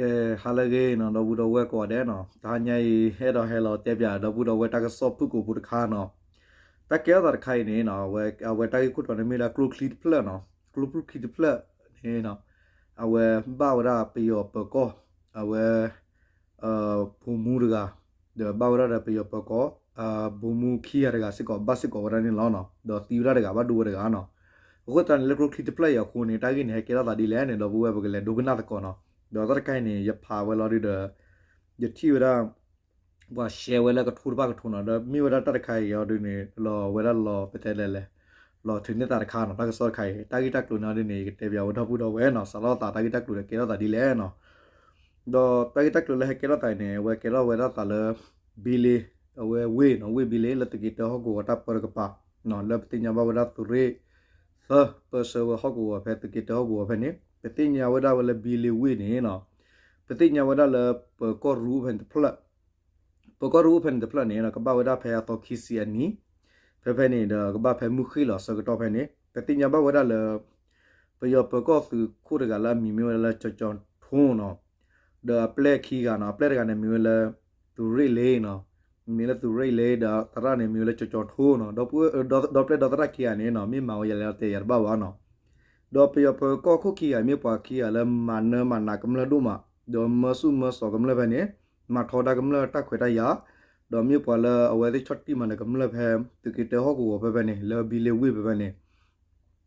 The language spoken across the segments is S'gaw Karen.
ကဲ ဟါလၢအဂ့ၤနီၤ ဒီပုၢ်ဒီဝဲၢ်ကိးဂၤဒဲးနီၤ, တဟါညါအံၤ အဲၣ်ဒိးဟဲလီၤတဲပၠးဒီပုၢ်ဒီဝဲၢ်တၢ်ကစီၣ်ဖုၣ်ကိာ်ဖိတခါနီၤ. တၢ်ကဲထီၣ်သးတခါအံၤန့ၣ်နီၤ အဝဲ အဝဲတၢ်ဂ့ၢ်ခိၣ်တီန့ၣ်မ့ၢ်ဝဲဒၣ်ကျိချံတဖျၢၣ်နီၤ, ကျိချံတဖျၢၣ်န့ၣ်နီၤ အဝဲဘၣ်ဝဲဒၣ်ပယီၤပၢၤကီၢ် အဝဲ ပိာ်မူတဂၤ ဒီးဘၣ်ဝဲဒၣ်ဒီးပယီၤပၢၤကီၢ် ပိာ်မူခံဂၤတဂၤစ့ၢ်ကီး ဘၣ်စ့ၢ်ကီးဝဲဒၣ်န့ၣ်လီၤနီၤ, ဒီးသံဝဲဒၣ်တဂၤ ဘၣ်ဒိဝဲတဂၤနီၤ. အဃိသတးန့ၣ် လၢကျိချံတဖျၢၣ်အံၤအဃိန့ၣ် တၢ်ဂ့ၢ်န့ၣ် ဟဲကဲထီၣ်သးဒ်လဲၣ်န့ၣ် ဒီပုၢ်ဝဲၢ်ပကလဲၤဒိကနၣ်သကိးနီၤ. ဒီးတၢ်တခါအံၤန့ၣ် ယဖးဝဲလီၤဒုးဒီး ယထံၣ်ဝဲဒၣ် ပှၤရှဲဝဲလၢကထိတဖၣ်ကထိနီၤ, ဒီးမ့ၢ်ဝဲဒၣ်တၢ်တခါအံၤအီၤဒုးန့ၣ် လီၤဝဲဒၣ်လီၤ ပတဲလဲၣ်လဲၣ် လီၤထုးန့ၢ်သးတခါနီၤ. တၢ်ကစီၣ်တခါအံၤ တၢ်ဂ့ၢ်တၢ်ကျိၤန့ၣ်အီၤဒုးန့ၣ် ယကတဲပၠးဝဲဒီပုၢ်ဒီဝဲၢ်နီၤ, စးထီၣ်သးတၢ်ဂ့ၢ်တၢ်ကျိၤဒီးကဲထီၣ်သးဒ်လဲၣ်နီၤ. ဒီးတၢ်ဂ့ၢ်တၢ်ကျိၤလၢဟဲကဲထီၣ်သးအံၤန့ၣ် အဝဲကဲထီၣ်ဝဲဒၣ်သးလၢ ဘံလ့ အဝဲဝ့ၢ်နီၤ, ဝ့ၢ်ဘံလ့ လၢသုးက့တၢဟီၣ်ကဝီၤတၢ်ပၢတကပၤ လၢပသ့ၣ်ညါဘၣ်ဝဲဒၣ်သုးရ့ၣ်သၢ ပၢဆှၢဝဲဟီၣ်ကဝီၤဖဲသုးက့တၢဟီၣ်ကဝီၤဖဲန့ၣ် ပသ့ၣ်ညါဝဲဒၣ်ဝဲလၢဘံလ့ဝ့ၢ်န့ၣ်နီၤ, ပသ့ၣ်ညါဝဲဒၣ်လၢပၢၤကီၢ်ရူအိၣ်ဖဲန့ၣ်တဖျၢၣ် ပၢၤကီၢ်ရူအိၣ်ဖဲန့ၣ်တဖျၢၣ်န့ၣ်နီၤ ကဘၣ်ဝဲဒၣ်ဖဲအသီခံဆံအနံၤ ဖဲဖဲန့ၣ်ဒီးကဘၣ်ဖဲမုၢ်ဃ့ၢ်လီၤအဆၢကတီၢ်ဖဲန့ၣ် ပသ့ၣ်ညါဘၣ်ဝဲဒၣ်လၢ ပယီၤပၢၤကီၢ်သုးခိၣ်တဂၤလၢအမံၤမ့ၢ်ဝဲဒၣ်လၢကၠီၤကၠီၤထိနီၤ, ဒီးအပျဲၢ်ခံဂၤနီၤ, အပျဲၢ်တဂၤန့ၣ်မံၤဝဲလၢ သုးရ့ၣ်လ့နီၤ, မံၤလၢသုးရ့ၣ်လ့ ဒီးသရၣ်န့ၣ်မံၤဝဲလၢကၠီၤကၠီၤထိနီၤ, ဒီးပျဲၢ်ဒီးသရၣ်ခံဂၤန့ၣ်နီၤ မ့ၢ်မၤဝဲယၤလဲၣ်တဲယၤတဘၣ်ဘၣ်နီၤ. ဒီးပယီၤပၢၤကီၢ်ခိၣ်ခံဂၤမ့ၢ်ပှၤခံဂၤလၢမၤနၢၤမၤနးကမျၢၢ်ဒိၣ်မး, ဒီးမၢဆူၣ်မၢစီၤကမျၢၢ်ဖဲန့ၣ်, မၤထီဒါကမျၢၢ်တၢ်ခွဲးတၢ်ယာ်, ဒီးမ့ၢ်ပှၤလၢအဝဲသ့ၣ်ဆီၣ်တံၢ်မၤနၢၤကမျၢၢ်ဖဲ သုးက့တၢဟီၣ်ကဝီၤဖဲဖဲန့ၣ် လၢဘံလ့ဝ့ၢ်ဖဲဖဲန့ၣ်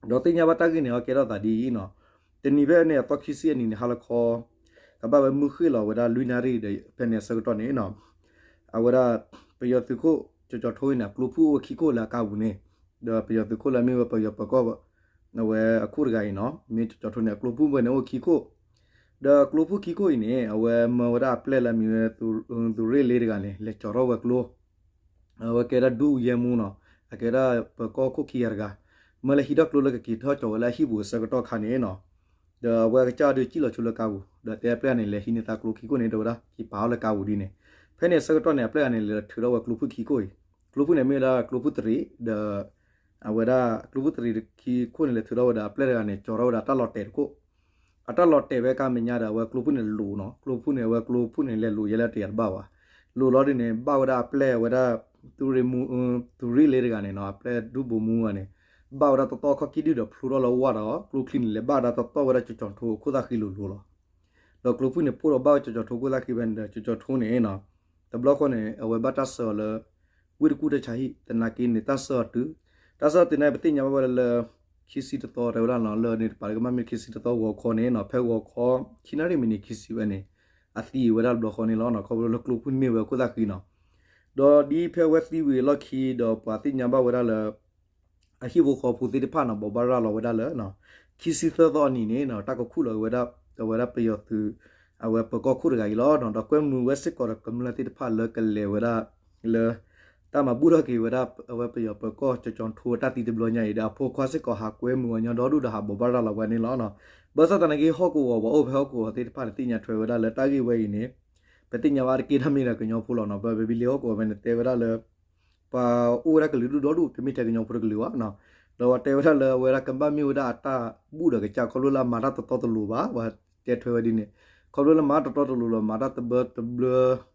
ဒီးသ့ၣ်ညါဘၣ်တၢ်ဂ့ၢ်န့ၣ် အကဲထီၣ်သးဒ်အံၤနီၤ, တနံၤဖဲန့ၣ် အသီခံဆံအနံၤန့ၣ် ဟါလီၤခီ ကဘၣ်ဝဲမုၢ်ဃ့ၢ်လီၤဝဲဒၣ်လွံၢ်နၣ်ရံၣ်ဒီးဖဲန့ၣ်အဆၢကတီၢ်န့ၣ်နီၤ, အဝဲဒၣ် ပယီၤသုးခိၣ်ကၠီၤကၠီၤထိအံၤန့ၣ် အကျိဖုၣ်အိၣ်ဝဲခံခိၣ်လၢအကါပူၤန့ၣ်, ဒီးပယီၤသုးခိၣ်လၢအမ့ၢ်ဝဲပယီၤပၢၤကီၢ် အဝဲအခိၣ်တဂၤအံၤနီၤ မ့ၢ်ကၠီၤကၠီၤထိန့ၣ် အကျိဖုၣ်ဝဲန့ၣ်အိၣ်ခံခိၣ်, ဒီးအကျိဖုၣ်ခံခိၣ်အံၤန့ၣ် အဝဲမၢဝဲဒၣ်အပျဲၢ်လၢအမံၤဝဲ သုးရ့ၣ်လ့တဂၤန့ၣ် လဲၤကၠီၤထီၣ်ဝဲကျိ အဝဲကဲဒၣ်ဒုရဲမှူးနီၤ, အကဲဒၣ်ပၢၤကီၢ်ခိၣ်ခံဂၤတဂၤ, မၢလၢဟံးထီၣ်ကျိလၢကက့ၤထီၣ်ကၠီၤဝဲလၢအဟံၣ်ပူၤအဆၢကတီၢ်ခါန့ၣ်နီၤ, ဒီးအဝဲအကစၢ်ဒုးစံၣ်လီၤဆူလၢကါပူၤ, ဒီးတဲအပျဲၢ်န့ၣ် လဲၤဟံးန့ၢ်သးကျိခံခိၣ်န့ၣ် တဲဝဲဒၣ် က့ၤပာ်အီၤလၢကါပူၤဒ်န့ၣ်, ဖဲန့ၣ်အဆၢကတီၢ်န့ၣ် အပျဲၢ်တဂၤန့ၣ်လဲၤထုးထီၣ်ဝဲကျိဖုၣ်ခံခိၣ်အံၤ, ကျိဖုၣ်န့ၣ်မ့ၢ်ဝဲဒၣ်ကျိဖုၣ်တရံး ဒီး အဝဲဒၣ်ကျိဖုၣ်တရံးခံခိၣ်န့ၣ် လဲၤထုးထီၣ်ဝဲဒီးအပျဲၢ်တဂၤန့ၣ် ကၠီၤထီၣ်ဝဲဒၣ်တၢ်လီၤတဲာ်တခိၣ်, အတၢ်လီၤတဲာ်ဝဲကါမဲာ်ညါဒီး အဝဲကျိဖုၣ်န့ၣ်လိာ်နီၤ, ကျိဖုၣ်န့ၣ် အဝဲကျိဖုၣ်န့ၣ် လဲၤလိာ်ယဲလၢတယၤတဘၣ်ဘၣ်, လိာ်လီၤဒ်န့ၣ် ဘၣ်ဝဲဒၣ်အပျဲၢ်ဝဲဒၣ် သုးရ့ၣ်မူ သုးရ့ၣ်လ့တဂၤန့ၣ်နီၤ, အပျဲၢ်ဒုဗိုလ်မှူးတဂၤန့ၣ် ဘၣ်ဝဲဒၣ်တတီၢ်ခီၣ်ကံၣ်ဒုၣ်ဒီးဖျိထီၣ်လၢဝၢ်ဒီး ကျိချံန့ၣ် လဲၤဘၣ်ဝဲဒၣ်တတီၢ်ဝဲဒၣ်ကၠီၤကၠီၤထိအခိၣ်သၣ်ဃံလိၤလိၤလီၤ. ဒီးကျိဖုၣ်န့ၣ် ပိၢ်ဒီးဘၣ်ဝဲကၠီၤကၠီၤထိအခိၣ်သၣ်ဃံဖဲန့ၣ်ဒီး ကၠီၤကၠီၤထိန့ၣ်နီၤ, တဘျီဃီန့ၣ် အဝဲဘၣ်တၢ်ဆှၢအီၤလၢ ဝ့ၢ်တကူၣ်တၢ်ဆါဟံၣ် သနာ်က့န့ၣ် တၢ်ဆှၢအီၤတုၤ, တၢ်ဆှၢအီၤတုၤန့ၣ် ပသ့ၣ်ညါဘၣ်ဝဲလၢ ခံဆံတသီ တဲဝဲဒၣ်နီၤ, လၢန့ၣ်တပၤကမၣ်မ့ၢ်ခံဆံတသီဂီၤခီန့ၣ်နီၤ, ဖဲဂီၤခီ ခံနၣ်ရံၣ်မံးနံးခံဆံဝဲန့ၣ် အသံဝဲဒၣ်တဘျီဃီန့ၣ်လီၤနီၤ, ခီဖျိလၢကျိဖုၣ်န့ၢ်ဝဲအခိၣ်သၣ်ဃံနီၤ. ဒီးဒ်ဖဲအဝဲသံဝံၤအလီၢ်ခံဒီး ပှၤသ့ၣ်ညါဘၣ်ဝဲဒၣ်လၢ အဟံၣ်ဖိဃီဖိသ့ၣ်တဖၣ်န့ၣ် ဘိးဘၣ်ရၤလီၤဝဲဒၣ်လၢ ခံဆံသၢသီအနံၤန့ၣ်နီၤ တၢ်ကခူၣ်လီၤက့ၤဝဲဒၣ် အဝဲဒၣ်ပယီၤသုး အဝဲပၢၤကီၢ်ခိၣ်တဂၤအံၤလီၤ. ဒီးကွဲမုာ်ဝဲစ့ၢ်ကီးဒီးကမျၢၢ်သ့ၣ်တဖၣ်လၢကလဲၤဝဲဒၣ်လၢ တၢ်မၤဘူၣ်ထီၣ်က့ၤဝဲဒၣ် အဝဲပယီၤပၢၤကီၢ်ကၠီၤကၠီၤထိအတၢ်သံတဘျီညါအံၤဒီး အဖိခွါစ့ၢ်ကီးဟးကွဲမုာ်အီၤညီဒီဒူၣ်ဒီးဟးဘိးဘၣ်ရၤလီၤဝဲန့ၣ်လီၤ. ဘၣ်ဆၣ်သနာ်က့ ဟီၣ်ကဝီၤပှၤအိၣ်ဖဲဟီၣ်ကဝီၤသ့ၣ်တဖၣ်န့ၣ် သ့ၣ်ညါထွဲဝဲဒၣ်လၢတၢ်ဂ့ၢ်ဝဲအံၤန့ၣ် ပသ့ၣ်ညါဘၣ်တက့ၢ်တၢ်မ့ၢ်ဒီးကညီဖိလီၤနီၤ. ပဘံလ့ဟီၣ်ကဝီၤဖဲန့ၣ် တဲဝဲဒၣ်လၢ ပှၤအိၣ်ဝဲဒၣ်ကလုာ်ဒူၣ်ဒီဒူၣ် တမ့ၢ်ထဲကညီဖိတကလုာ်ဘၣ်နီၤ. ဒီးပှၤတဲဝဲဒၣ်လၢအဝဲဒၣ်ကဘၣ်မ့ၢ်ဝဲဒၣ်အတၢ်ဘူၣ်ဒီးကစၢ် ခီဖျိလၢအမၤတၢ်တတီတလိၤဘၣ်, ပှၤတဲထွဲဝဲဒ်န့ၣ်, ခီဖျိလၢမၤတၢ်တတီတလိၤဒီး မၤတၢ်တဘၢတဘျၢ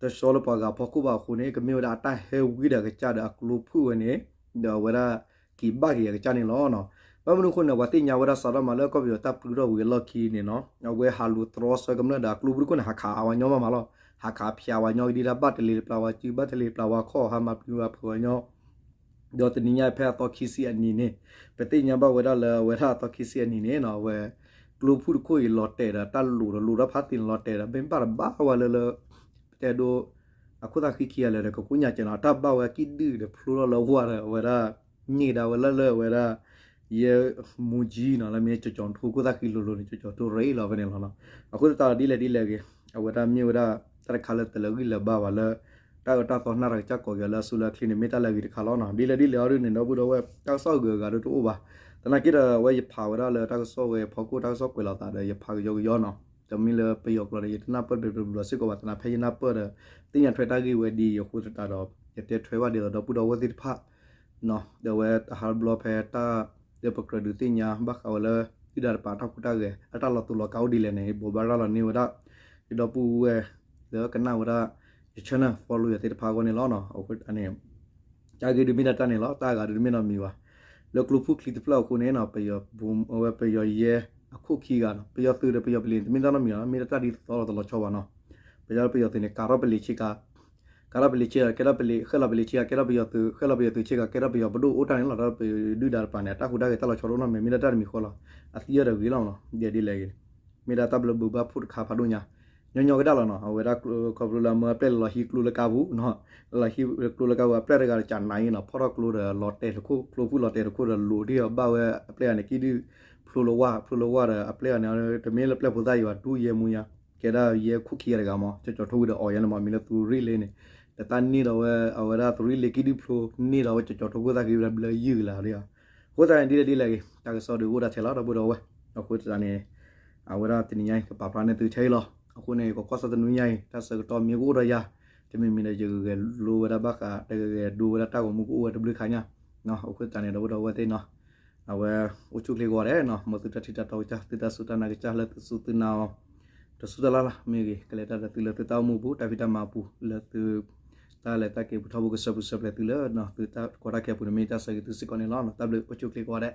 တဆှီလၢပှၤဂၤဖီခိၣ်ဘၣ်အဃိန့ၣ် ကမ့ၢ်ဝဲဒၣ်အတၢ်ဟဲဝံဒီးကစၢ်ဒီးအကျိဖုၣ်ဝဲန့ၣ် ဒီးအဝဲဒၣ်က့ၤဘၣ်က့ၤအကစၢ်န့ၣ်လီၤ. ဘၣ်မနုၤအဃိန့ၣ် ပှၤသ့ၣ်ညါဝဲဒၣ်စးထီၣ်မးလၢကီၢ်ပယီၤတၢ်ပတုာ်ထီၣ်ဝံၤအလီၢ်ခံန့ၣ်နီၤ အဝဲဟးလိာ်တြီဆၢကမျၢၢ်ဒီးအကျိဖုၣ်တခိၣ်န့ၣ် ဟးခးအဝဲညီမးမးလီၤ. ဟးခးဖျါဝဲညီကဒံဒၣ် ဘၣ်တလ့ၤပျၢ်ဝဲစု ဘၣ်တလ့ၤပျၢ်ဝဲခီၣ် ဟးမၤပျံၤဝဲဖုးဝဲညီ ဒီးတနံၤညါဖဲအသီခံဆံအနံၤန့ၣ် ပသ့ၣ်ညါဘၣ်ဝဲဒၣ်လၢအဝဲဒၣ်အသီခံဆံအနံၤန့ၣ်နီၤ အဝဲ ကျိဖုၣ်တခိၣ်အံၤလီၤတဲာ်ဒီးတၢ်လိာ်ဒီးလိာ်တၢ်ဖးသ့ၣ်န့ၣ်လီၤတဲာ်ဒီး မ့ၢ်ဘၣ်တဘၣ်ဝဲလၢလၢ ပတဲဒိ အခိၣ်သၣ်ဃံခံဂၤလၢာ်ဒီး ကကိညါကဲနီၤ တၢ်ဘၣ်ဝဲကံၣ်ဒုၣ်ဒီးဖျိထီၣ်လၢဝၢ်ဒီး အဝဲဒၣ် န့ၢ်ကဒါဝဲလၢလၢအဝဲဒၣ် ယဲမူကၠံနီၤ လၢမ့ၢ်ကၠီၤကၠီၤထိခိၣ်သၣ်ဃံလိၤလိၤန့ၣ် ကၠီၤကၠီၤထိရ့လိာ်ဖဲန့ၣ်လီၤနီၤ. အဃိသတးဒီးဒ်လဲၣ်ဒ်လဲၣ်ဂ့ၤ အဝဲဒၣ်မ့ၢ်ဝဲဒၣ် တၢ်တခါလၢတလၢာ်ဂံၢ်လၢာ်ဘါဘၣ်လၢ တၢ်အၢတၢ်သီနၢ်တၢ်ကစၢ်ကိးက့ၤအီၤလၢအစုလၢအချ့န့ၣ် မ့ၢ်တၢ်လၢအဂ့ၤတခါလီၤနီၤ. ဒ်လဲၣ်ဒ်လဲၣ်အီၤဒ်န့ၣ် ဒီပုၢ်ဒီဝဲၢ် တၢ်ကစီၣ်အဂုၤအဂၤဒ်တအိၣ်ဘၣ်. သနာ်က့ဒီး အဝဲယဖးဝဲဒၣ်လၢတၢ်ကစီၣ်ဝဲဖီခိၣ် တၢ်ကစီၣ်ကွဲးလီၤသးဒီး ယဖးကယီကယီနီၤ. တမ့ၢ်လၢပယီၤကျိာ်ဒီး ယတနၢ်ပၢၢ်တဘျီဘျီစ့ၢ်ကီးဘၣ် သနာ်ဖဲယနၢ်ပၢၢ်ဒီး သ့ၣ်ညါထွဲတၢ်ဂ့ၢ်ဝဲဒ်အံၤအဃိသတးဒီး ယတဲထွဲဘၣ်ဒ်သိးဒီပုၢ်ဒီဝဲၢ်သ့ၣ်တဖၣ် ဒီးအဝဲတဟါတဘျီဖဲတၢ် ဒီးပကြၢးဒုးသ့ၣ်ညါဘၣ်ဃးဝဲလၢ ဒုၣ်ဒါတပၤတၢ်ဟူးတၢ်ဂဲၤ အတၢ်လီၤတူာ်လီၤကာ်အိၣ်ဒ်လဲၣ်န့ၣ် ဘိးဘၣ်ရၤလီၤန့ၢ်ဝဲဒၣ် ယဒီပုၢ်ဝဲၢ်လၢကနၣ်ဝဲဒၣ် ယ channel follow ယၤသ့ၣ်တဖၣ်အဂီၢ်န့ၣ်လီၤ. အဃိန့ၣ် တၢ်ဂ့ၢ်ဒုးမ့ၢ်ဒၣ်တၢ်န့ၣ်လီၤ. တၢ်အဂၤဒုးတမ့ၢ်နီတမံၤဘၣ်. လၢကျိဖူၣ်ချံတဖျၢၣ်အဃိန့ၣ်နီၤ ပယီၤ ဝဲပယီၤယဲအခိၣ်ခံဂၤနီၤ ပယီၤသုးဒီးပယီၤပလံၤ တမ့ၢ်တၢ်နီတမံၤဘၣ် မ့ၢ်ဒၣ်တၢ်ဒ်သိးသိးလီၤဆီဘၣ်နီၤ. ပယီၤ ပယီၤသုးန့ၣ် ကၤထီၣ်ပလံၤဆ့ကၤ ကၤထီၣ်ပလံၤဆ့ကၤ ကဲထီၣ်ပလံၤ ဃဲလီၤပလံၤဆ့ကၤ ကဲထီၣ်ပယီၤသုး ဃဲလီၤပယီၤသုးဆ့ကၤ ကဲထီၣ်ပယီၤပဒိၣ်အိၣ်တၢ်န့ၣ်လီၤ. ဒီးပဒုၣ်ဒါတပၤန့ၣ် အတၢ်ဟူးတၢ်ဂဲၤတၢ်လီၤဆီတအိၣ်နီတမံၤ မ့ၢ်ဒၣ်တၢ်တမံၤဃီလီၤ. အသံအီၤဒီးဂ့ၤလီၤနီၤ ဒ်လဲၣ်ဂ့ၤ မ့ၢ်ဒၣ်တၢ်ဘျၢဘုးဘၣ်ဖှိၣ်တခါဖးဒိၣ်ညါ ညီညီကဒၣ်လီၤနီၤ. အဝဲဒၣ်ခီဖျိလၢအမၢအပျဲၢ်လီၤဟံးကျိလၢကါပူၤ လီၤဟံးကျိလၢကါပူၤ အပျဲၢ်တဂၤတကးနၤအံၤနီၤ ဖီၣ်ထီၣ်ကျိဒီးလီၤတဲာ်တခိၣ် ကျိဖုၣ်လီၤတဲာ်တခိၣ်ဒီးလိးဒံၣ်အီၤဘၣ်ဝဲ အပျဲၢ်ဂၤန့ၣ် ကံၣ်ဒုၣ်ဖျိလၢဝၢ် ဖျိလၢဝၢ်ဒီး အပျဲၢ်ဂၤန့ၣ် တမ့ၢ်လၢပျဲၢ်ဖိသၣ်ယံၤဘၣ် ဒူယဲမူယါ ကဲဒၣ်ယဲခိၣ်ခံဂၤတဂၤမး ကၠီၤကၠီၤထိၣ်ဝံၤဒီးအီၤယါန့ၣ်မး မံၤလၢသုရ့ၣ်လ့န့ၣ် တၢ်န့ၢ်ဒီးဝဲ အဝဲဒၣ်သုရ့ၣ်လ့ကံၣ်ဒုၣ်ဖျိန့ၢ်ဒီးဝဲကၠီၤကၠီၤထိၣ်ဖိသၣ်က့ၤဝဲဒၣ်ဘျၢယုၢ်ကလာ်လီၤ. အဃိသတးန့ၣ် ဒ်လဲၣ်ဒ်လဲၣ်ဂ့ၤ တၢ်ကစီၣ်ဒုးအိၣ်ဒၣ်ထဲလီၤ ဒီပုၢ်ဒီဝဲၢ် အဃိသတးန့ၣ် အဝဲဒၣ်တနံၤညါအံၤ ကပာ်ဖျါန့ၢ်သုထဲအံၤလီၤ. အဃိန့ၣ် ကကွၢ်စၢ်တနွံညါအံၤ တၢ်ဆၢကတီၢ်မ့ၢ်ကအိၣ်ဒီးယၤ တမံၤမံၤဒီး ယကဂဲၤလိဝဲဒၣ်ဘၣ်ဃး တဂဲၤလိဝဲဒၣ်တၢ်ဂီၤမူကအိၣ်ဝဲတဘျုးခါညါ အဃိသတးန့ၣ် ဒီပုၢ်ဒီဝဲၢ်သ့ၣ်နီၤ အဝဲအိၣ်ဆူၣ်ချ့ကီးဒဲးနီၤ မ်သုတၢ်ထံၣ်တၢ်တီကစၢ် သုတၢ်စူၢ်တၢ်နာ်ကစၢ်လၢသုစူၢ်သုနာ်အီၤ တစူၢ်တၢ်လၢ်လၢ်မ့ၢ်ဂ့ၤ ကလဲၤတၢ်ဒီးသုလၢသုတၢ်အိၣ်မူပူၤ တၢ်ဖံးတၢ်မၤပူၤ လၢသု တၢ်လဲၤတၢ်က့ၤပူၤထီဘိကစၢၢ်ပူၤစၢၢ်ပျဲၤသုလၢ သုတၢ်ကီတၢ်ခဲပူၤန့ၣ် မ့ၢ်တၢ်ဆၢဂ့ၤသုစ့ၢ်ကီးန့ၣ်လီၤ. တၢ်ဘျုးအိၣ်ဆူၣ်ချ့ကီးဒဲး